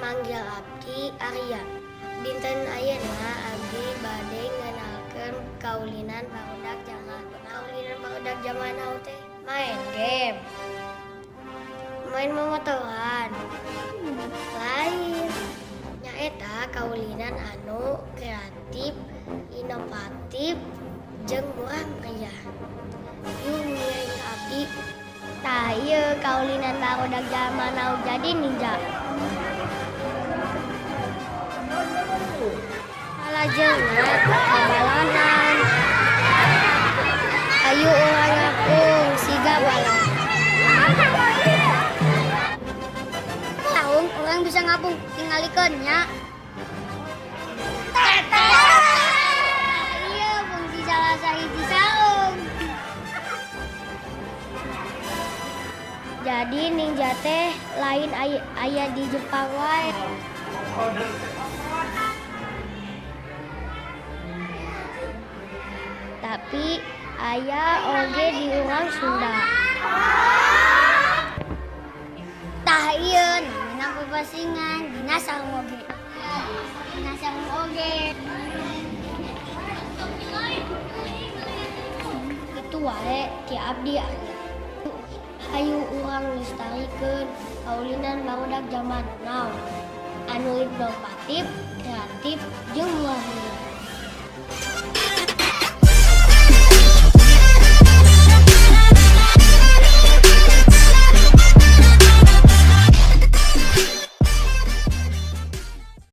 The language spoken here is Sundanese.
Manggil abdi Arya. Dinten ayeuna abdi bade ngenalkeun kaulinan barudak jaman. Kaulinan barudak jaman now teh main game, main momotoran, lain. Nyaeta kaulinan anu kreatif, inovatif, jeung murah meriah. Yuk, ngiring abdi. Tah, ieu kaulinan barudak jaman now, jadi ninja. Salajengna babalonan. Ayo urang ngapung siga balon. Saung, urang bisa ngapung, tingalikeun nya. Iya, fungsi salah sahiji saung. Jadi ninja teh lain aya di Jepang wae. Tapi aya oge di urang Sunda. Tah, ieu namina pepasingan dina saung oge. Dina saung oge. Itu wae ti abdi, Arya. Hayu urang lestarikeun kaulinan barudak jaman now. Anu inovatif,